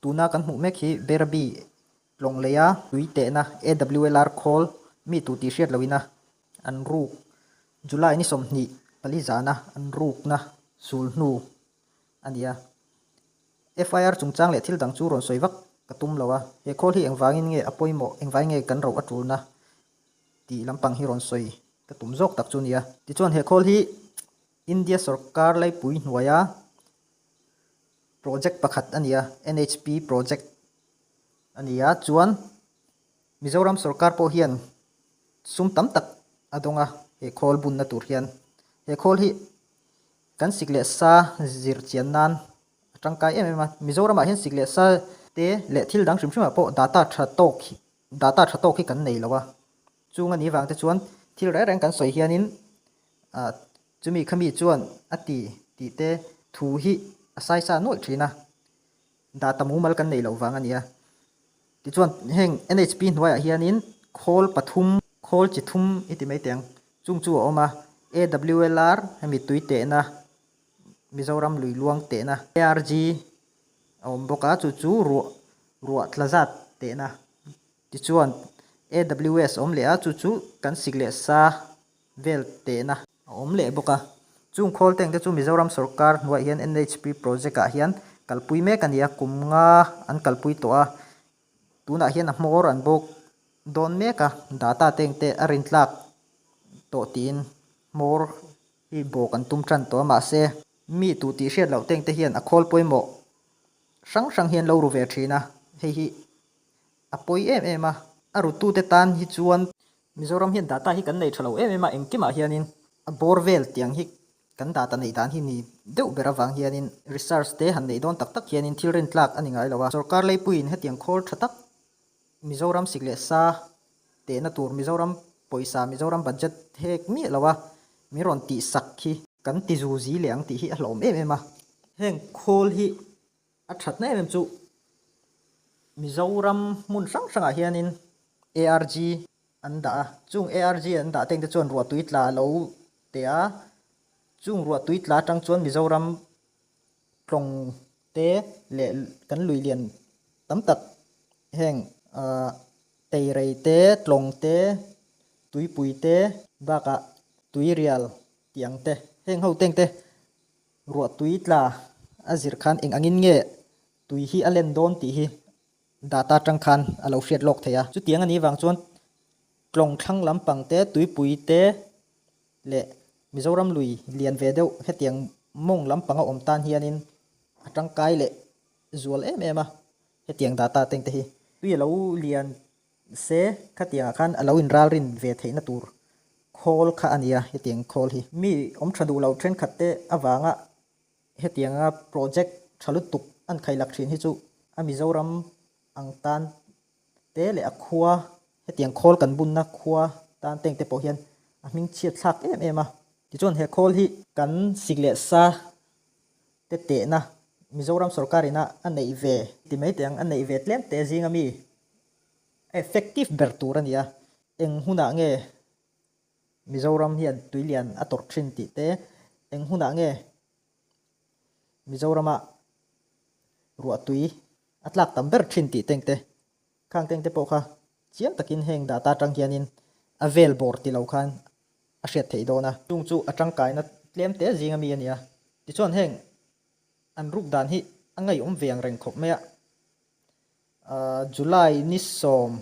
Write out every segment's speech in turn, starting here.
Tuna kan hmuh mek hi Berabi tlawng leia tui tehna AWLR khawl mi tu tih hriat loin a an ruk July ni 24 zana an rukna sul hnu a ni a. FIR chungchang leh thil dang chu rawn sawi vak ka tum lo a, he khawl hi engvangin nge a pawimawh, engvangin nge kan roh a tulna tih lampang hi rawn sawi ka tum zawk tak chu a ni a. Tichuan he khawl hi India sorkar laipui hnuaia project pakhat a ni a, NHP project a ni a, chuan Mizoram sorkar pawh hian sum tam tak a dawng a he khawl bunna tur hian. He khawl hi kan sik leh sa zir chian nan a tangkai em em a, Mizoramah hian sik leh sa te leh thil dang hrim hrimah pawh data tha tawk hi data tha tawk hi kan nei lo a, chung a nih vang te chuan thil reng reng kan sawi hianin ah chumi khami chuan a ti tih te thu hi a saisa nuaih thin a, data mumal kan neih loh vang a ni a. Tichuan heng NHP hnuaiah hianin khawl pathum, khawl chi thum i ti mai teh ang, chung chu a awm a, AWLR hemi tui tehna, Mizoram lui luang tehna, ARG a awm bawk a, chu chu ruah ruah tla zat tehna. Tichuan AWS a awm leh a, chu chu kan sik leh sa vel tehna a awm leh bawk a. Chung khawl teng te chu Mizoram sorkar hnuaiah hian NHP project ah hian kalpui mek a ni a, kum nga an kalpui tawh a, tunah hian a hmawr an bawk dawn mek a, data teng te a rintlak tawh tiin hmawr hi bawk an tum tan tawh a, mahse mi tu tih hriat loh teng te hian a khawl pawimawh hrang hrang hian lo ru ve thin a, hei hi a pawi em em a, a rutute tan hi chuan Mizoram hian data hi kan nei tha lo em em a, engkimah hianin a bawr vel tiang hi kan data neih dan hi ni deuh ber avang hianin research te han neih dawn tak tak hianin thil rintlak a ni ngai lo a. Sorkar leipuiin hetiang khawl tha tak Mizoram sik leh sa tehna tur Mizoram pawisa Mizoram budget hek miah lo a min rawn tih sak hi kan ti zu zi leh ang tih hi a hlawm em em a. Heng khawl hi A thatna em em chu Mizoram hmun hrang hrangah hianin ARG an dah a, chung ARG an dah tengte chuan ruahtui tla a lo teh a, chung ruahtui tla atang chuan Mizoram tlawng te leh kan lui lian tam tak heng ah teirei te, tlawng te, tuipui te bakah tuirial tih ang te heng ho tengte Ruah tui tla a zir khan eng angin nge tui hi a len dawn tih hi data atang khan a lo hriat lawk thei a. Chutiang a nih vang chuan tlawng thlang lampang te, tuipui te leh Mizoram lui lian ve deuh hetiang mawng lampang a awm tan hianin a tangkai leh zual em em a hetiang data teng te hi. Tui a lo lian Se, khatiangah khan a lo inralrin ve theihna tur khawl kha a nia, hetiang khawl hi. Mi awm tha duh lo thenkhat te avanga hetianga project tha lutuk an khailak thin hi chu a Mizoram ang tan te leh a khua, hetiang khawl kan bunna khua tan teng te pawh hian a hmingchhiat thlak em em a. Tichuan he khawl hi kan sik leh sa te tehna Mizoram sorkar ina a neih ve ti mai teh ang, a neih ve tlem te zinga mi effective ber tur a ni a, eng hunah nge Mizoram hian tuilian a tawrh thin tih te, eng hunah nge Mizorama ruahtui a tlak tam ber thin tih teng te, khang teng te pawh kha chiang takin heng data atang hianin a vel bawr ti lo khan a hriat theih dawn a. Chung chu a tangkaina tlem te zinga mi a ni a, tichuan heng an ruk dan hi a ngaihawm ve ang reng khawp mai a. July ni sawm,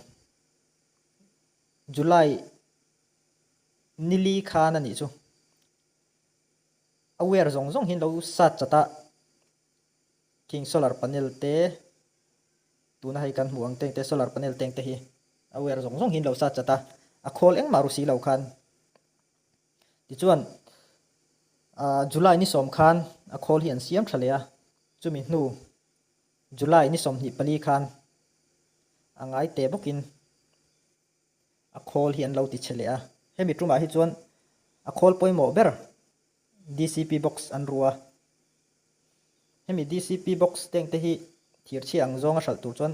July ni li khan a nih chu. A wire zawng zawng hi an lo sat chat a, khing solar panel te, tuna hei kan hmuh ang teng te solar panel teng te hi a wire zawng zawng hi an lo sat chat a, a khawl engmah ru si lo khan. Tichuan July ni sawm khan a khawl hi an siam tha leh a, chumi hnu July ni 24 khan a ngai teh bawkin a khawl hi an lo ti che leh a. Hemi tumah hi chuan a khawl pawimawh ber DCP box an ru a. Hemi DCP box teng te hi thirchhia ang zawnga hralh tur chuan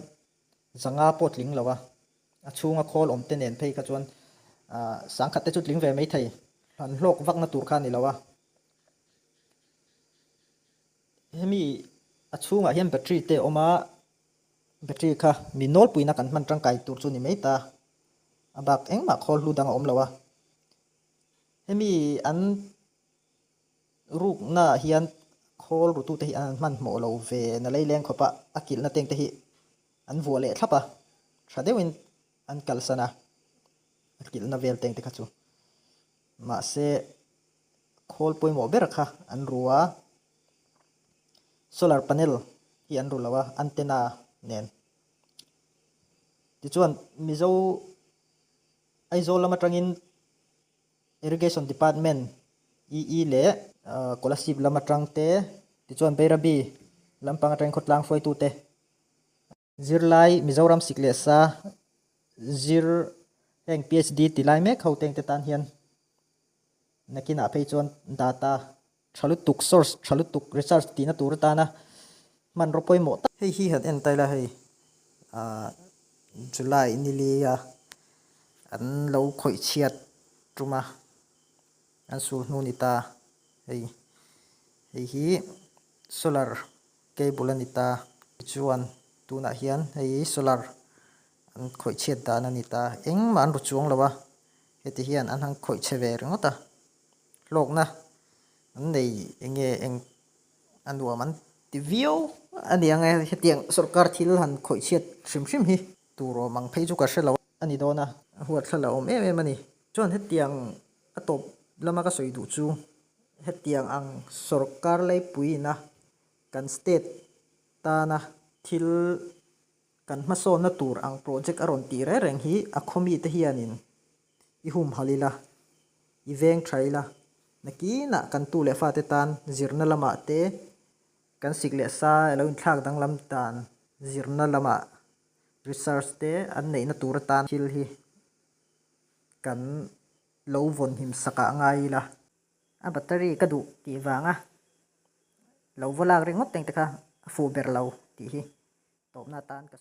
zanga pawh tling lo a. A chhunga khawl awm te nen phei kha chuan sangkhat te chu tling ve mai thei. Han hlawk vakna tur kha a ni lo a. Hemi a chhungah hian battery te a awm a, Battery kha mi nawlpuina kan hman tangkai tur chu ni mai ta. A bak engmah khawl hlu dang a awm lo a. Hemi an ruknaah hian khawl rutute hi an han hmanhmawh lo ve na leileng khawpa a kilhna tengte hi an vuah leh thlap a, tha deuhin an kalsan a, a kilhna vel tengte kha chu. Mahse khawl pawimawh ber kha an ru a, solar panel hi an ru lo a, antenna nen. Tichuan Mizo Aizawl lam atangin Irrigation Department, EE leh Kolasib lam atang te, tichuan Bairabi lampang atangin khawtlang hruaitute Zirlai Mizoram sik leh sa zir heng PhD ti lai mek ho teng te tan hian nakinah phei chuan data tha lutuk source tha lutuk research tihna tur atana hmanraw pawimawh tak. Hei hi han en ta ila hei ah July nilia an lo khawih chhiat tum a an sul hnu ni ta hei hei hi solar Cable a ni ta. Tichuan tunah hian hei solar an khawih chhiat dan a ni ta. Engmah an ru chuang lo a, heti hian an han khawih chhe ve ringawt a. Hlawkna an nei eng nge eng a nuam an ti viau a ni ang e. Hetiang sorkar thil han khawih chhiat hrim hrim hi tur awm ang phei chu ka hre lo a ni dawn a. A huatthlala awm em em a ni. Chuan hetiang a tawp lama ka sawi duh chu hetiang ang sorkar leipuiina kan state tana thil kan hmasawnna tur ang project a rawn tih reng reng hi a khaw mite hianin i humhalh ila, i veng tha ila, nakinah kan tu leh fate tan zirna lamah te kan sik leh sa alo inthlak danglam dan zirna lamah research te an neihna tur atan thil hi kan lo vawnhim sakah ngai ila. A battery ka duh tih vanga lo va lak ringawt teng te kha a fuh ber lo tih hi tawpna atan ka sawi.